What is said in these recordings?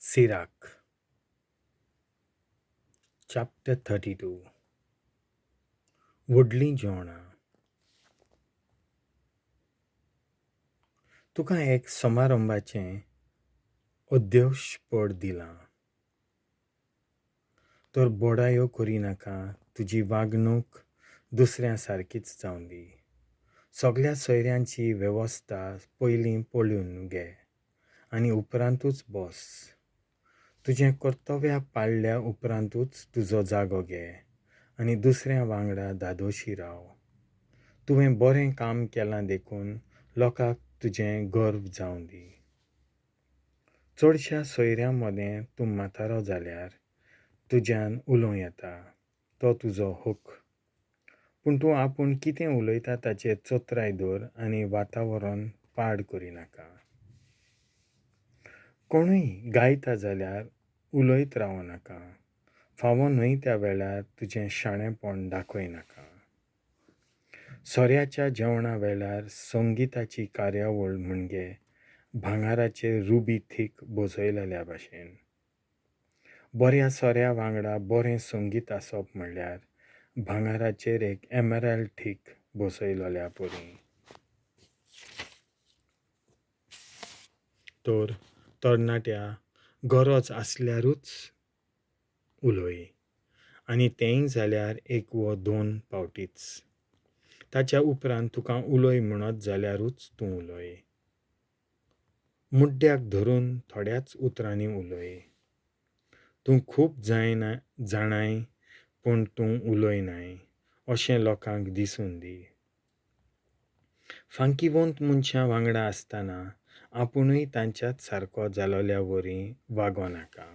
Sirach chapter 32. व्हडलीं जेवणां. तुका एक समारंभाचें अध्यक्षपद दिलां, तर बडायो करिनाका. तुजी वागणूक दुसऱ्यां सारकीच जावं दी. सगल्या सोयऱ्यांची वेवस्था पयलीं पळोवन घे आनी उपरांतूच बस. तुजें कर्तव्य पाळ्ळ्या उपरांतूच तुजो जागो घे आनी दुसऱ्यां वांगडा धादोशी राव. तुवें बरें काम केलां देखून लोकांक तुजें गर्व जावं दी. चडश्या सोयऱ्यां मदें तूं म्हातारो जाल्यार तुज्यान उलोवं येता, तो तुजो हक्क. पूण तूं आपूण कितें उलयता ताचेर चत्राय दवर आनी वातावरण पाड करिनाका. कोणूय गायता जाल्यार उलयत रावं नाका. फावो न्हय त्या वेळार तुजें शाणेपण दाखय नाका. सोऱ्याच्या जेवणा वेळार संगिताची कार्यावळ म्हणजे भांगराचेर रुबी थीक बसयलेल्या भाशेन. बऱ्या सोऱ्या वांगडा बरें संगीत आसप म्हणल्यार भांगराचेर एक एमराल्ड थीक बसयलेल्या परी. तर तरणाट्या, गरज आसल्यारूच उलय, आनी तेंय जाल्यार एक वा दोन पावटीच. ताच्या उपरांत तुका उलय म्हणत जाल्यारूच तूं उलय. मुड्ड्याक धरून थोड्याच उतरांनी उलय. तूं खूब जायना जाणाय पूण तूं उलयनाय अशें लोकांक दिसून दी. फांकिवंत मनशां वांगडा आसतना आपुणूय तांच्याच सारको जालोल्या वरी वागो नाका.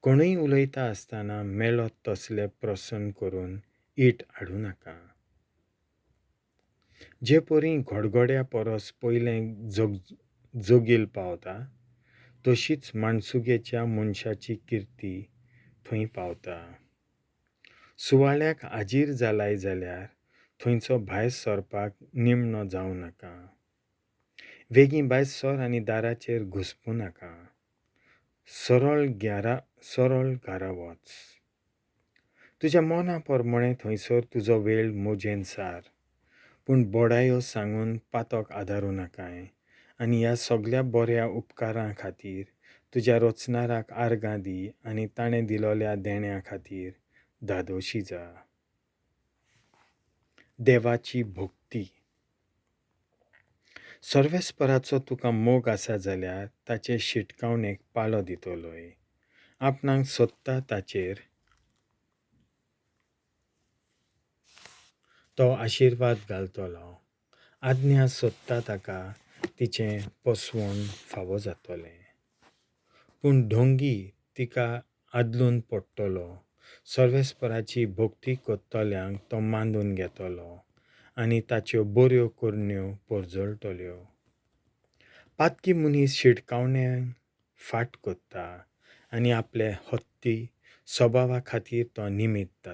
कोणूय उलयता आसतना मेळत तसले प्रसन्न करून ईट हाडूं नाका. जे परी घडघड्या परस पयलें जगील पावता, तशीच माणसुगेच्या मनशाची किर्ती थंय पावता. सुवाळ्याक हाजीर जालाय जाल्यार थंयचो भायर सरपाक निमणो जावं नाका. वेगीं भायर सर आनी दाराचेर घुसपूं नाका. सरळ घरा वच. तुज्या मना प्रमाणें थंयसर तुजो वेळ मजेन सार, पूण बडायो सांगून पातक आदारूं नाकाय आनी ह्या सगल्या बऱ्या उपकारां खातीर तुज्या रचणाराक आर्गां दी आनी ताणें दिलोल्या देण्या खातीर धादोशी जा. देवाची भक्ती. सर्वेस्पराचो तुका मोग आसा जाल्यार ताचे शिटकावणेक पाळो दितलोय. आपणाक सोदता ताचेर तो आशिर्वाद घालतलो. आज्ञा सोदता ताका तिचें पोसवण फावो जातलें. पूण ढोंगी तिका आदलून पडटलो. सर्वेस्पराची भक्ती करतल्यांक तो मांदून घेतलो आनी ताच्यो बऱ्यो करण्यो परजळटल्यो. पातकी मनीस शिटकावण्यांक फाट करता आनी आपले हत्ती सभावा खातीर तो निमित्त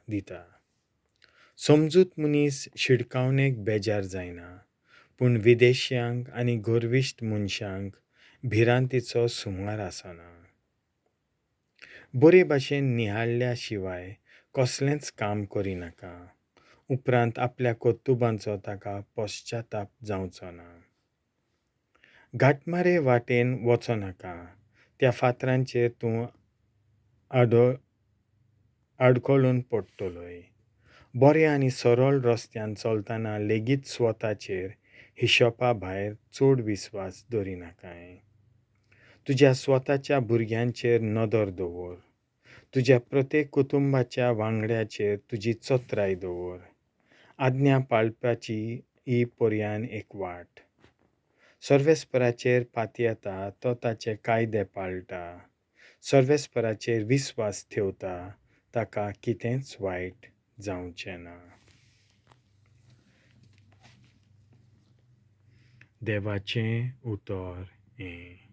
दिता. समजूत मनीस शिटकावणेक बेजार जायना, पूण विदेश्यांक आनी गर्विश्ट मनशांक भिरांतीचो सुमार आसना. बरे भाशेन निहाळ्ळ्या शिवाय कसलेंच काम करिनाका. उपरांत आपल्या कर्तुबांचो ताका पश्चाताप जावचो ना. घाटमारे वाटेन वचो नाका. त्या फातरांचेर तूं आडखळून पडटलोय. बऱ्या आनी सरळ रस्त्यान चलतना लेगीत स्वताचेर हिशोबा भायर चड विस्वास दवरिनाकाय. तुज्या स्वताच्या भुरग्यांचेर नदर दवर. तुज्या प्रत्येक कुटुंबाच्या वांगड्याचेर तुजी चत्राय दवर. आज्ञा पाळपाची ही पर्यान एक वाट. सर्वेस्पराचेर पातयेता तो ताचे कायदे पाळटा. सर्वेस्पराचेर विस्वास ठेवता ताका कितेंच वायट जावचें ना. देवाचें उतर हें.